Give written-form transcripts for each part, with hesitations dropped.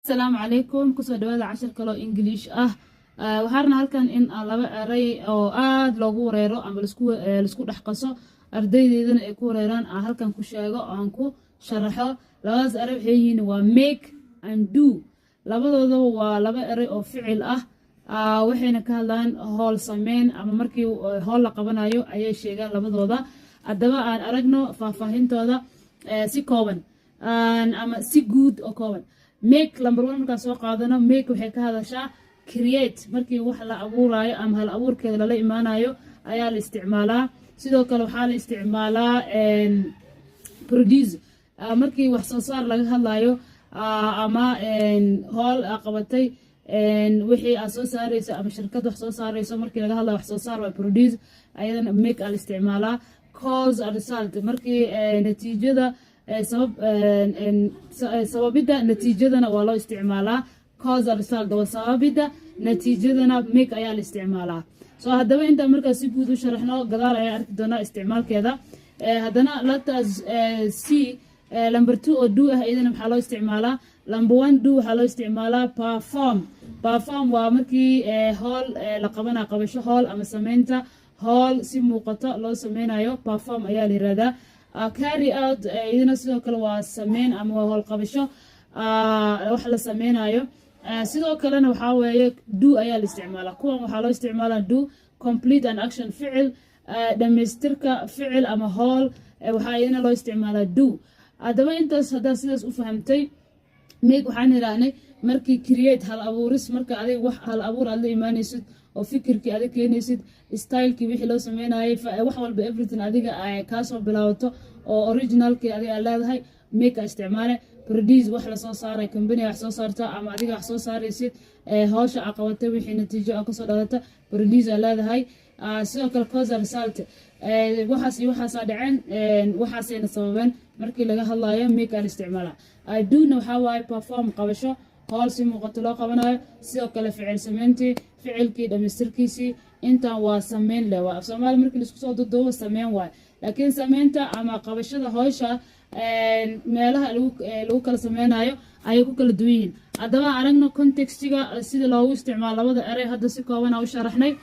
Asalaamu calaykum, kusoo dhawaada cashar kaloo English ah. Waxaan rabnaa halkan in aan laba eray oo aada loogu wareero ama laisku dhex qaso, ardaydeydana ay ku wareeraan, aan halkan ku sheego oo aan ku sharaxo. Labadaas eray waxay yihiin waa make and do. Labadoodaba waa laba eray oo ficil ah, waxayna ka hadlaan howl sameyn ama markii howl la qabanayo ayay sheegaan labadooda. Haddaba aan aragno faahfaahintooda si kooban ama si guud oo kooban. Make, number one, markaan soo qaadano, make waxay ka hadashaa create. Markii wax la abuurayo ama hal abuurkeeda lala imaanayo ayaa la isticmaalaa. Sidoo kale waxaa la isticmaalaa produce, markii wax soo saar laga hadlayo ama howl aa qabatay, wixii aad soo saareyso ama shirkad wax soo saareyso markii laga hadlayo, wax soo saar waa produce, ayadana make aa la isticmaalaa. Cause a result, markii natiijada sabab, sababidda natiijadana waa loo isticmaalaa. Cause a result waa sababidda natiijadana, make ayaa la isticmaalaa. So haddaba intaan markaas si guud u sharaxno, gadaal ayaa arki doonaa isticmaalkeeda. Haddana let us see number two oo do ah. Iyadana maxaa loo isticmaalaa? Number one, do waxaa loo isticmaalaa perform. Perform waa markii howl la qabanayo, qabasho howl ama sameynta howl si muuqato loo sameynayo, perform ayaa la yirahdaa. Carry out iyadana sidoo kale waa sameyn ama waa howl qabasho, wax la sameynayo. Sidoo kalena waxaa weeye do ayaa la isticmaalaa. Kuwan waxaa loo isticmaalaa do complete an action, ficil dhamaystirka ficil ama howl, waxaa iyadana loo isticmaalaa do. Haddaba intaas haddaad sidaas u fahamtay, make waxaan idhaahnay markii create, hal abuuris, marka adiga wax hal abuur aad la imaanaysid oo fikirkii adig keenaysid, stylekii wixii loo sameynayay, wax walba, everything adiga ay kaasoo bilaabato oo originalkii adiga aad leedahay, make a isticmaale. Produce, wax lasoo saaray, company wax soo saarta ama adiga wax soo saaraysid, hawsha aa qabatay wixii natiijo a kasoo dhalata, produce aa leedahay. Sidoo kale cause result, waxaas iyo waxaasaa dhaceen, waxaasayna sababeen, markii laga hadlayo make aan isticmaala. Do-na waxaa waaye perform, qabasho howl si muuqato loo qabanayo. Sidoo kale ficil sameyntii, ficilkii dhamaystirkiisii. Intan waa sameyn leh, waa af Soomaali markii laisku soo duduubo, sameyn waay. Laakiin sameynta ama qabashada howsha meelaha lagu kala sameynayo ayay ku kala duwan yihiin. Haddaba aragno contextiga sida loogu isticmaalo labada erey hadda si kooban u sharaxnay.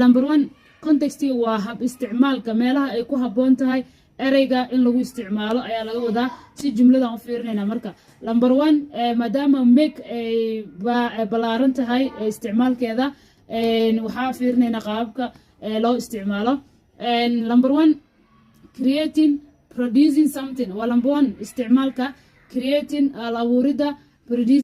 Number one, contextiga waa hab isticmaalka, meelaha ay ku habboon tahay ereyga in lagu isticmaalo ayaa laga wadaa. Si jumladan u fiirinayna marka, number one, maadaama make ay ballaaran tahay isticmaalkeeda, waxaa fiirinaynaa qaababka loo isticmaalo. Number one, creating, producing something waa number one isticmaalka: creating, al abuuridda, producing.